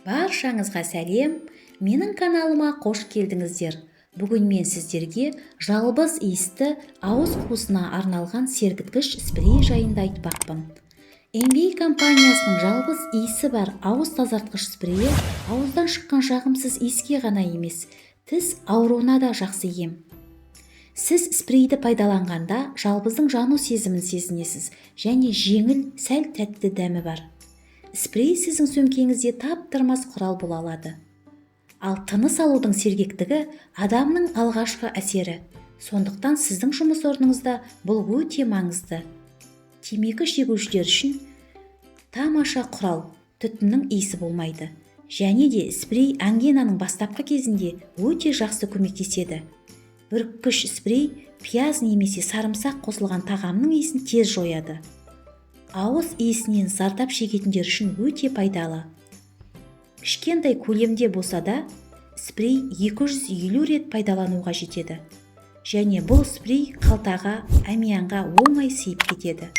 Баршаңызға сәлем! Менің каналыма қош келдіңіздер! Бүгін мен сіздерге жалбыз иісті ауыз қуысына арналған сергіткіш спрей жайында айтпақпын. MBA компаниясының жалбыз иісі бар ауыз тазартқыш спрейі ауыздан шыққан жағымсыз иіске ғана емес, тіс ауруына да жақсы ем. Сіз спрейді пайдаланғанда жалбыздың жану сезімін сезінесіз және жеңіл, сәл тәтті дәмі бар. Спрей сіздің сөмкеңізде таптырмас құрал бола алады. Ал тыныс алудың сергектігі – адамның алғашқы әсері, сондықтан сіздің жұмыс орныңызда бұл өте маңызды. Темекі шегушілер үшін тамаша құрал, түтіннің иісі болмайды. Және де спрей ангинаның бастапқы кезінде өте жақсы көмектеседі. Бүріккіш спрей пияз немесе сарымсақ қосылған тағамның иісін тез жояды. Ауыз иісінен зардап шегетіндер үшін өте пайдалы. Кішкентай көлемде болса да, спрей 250 рет пайдалануға жетеді. Және бұл спрей қалтаға, әмиянға оңай сыйып кетеді.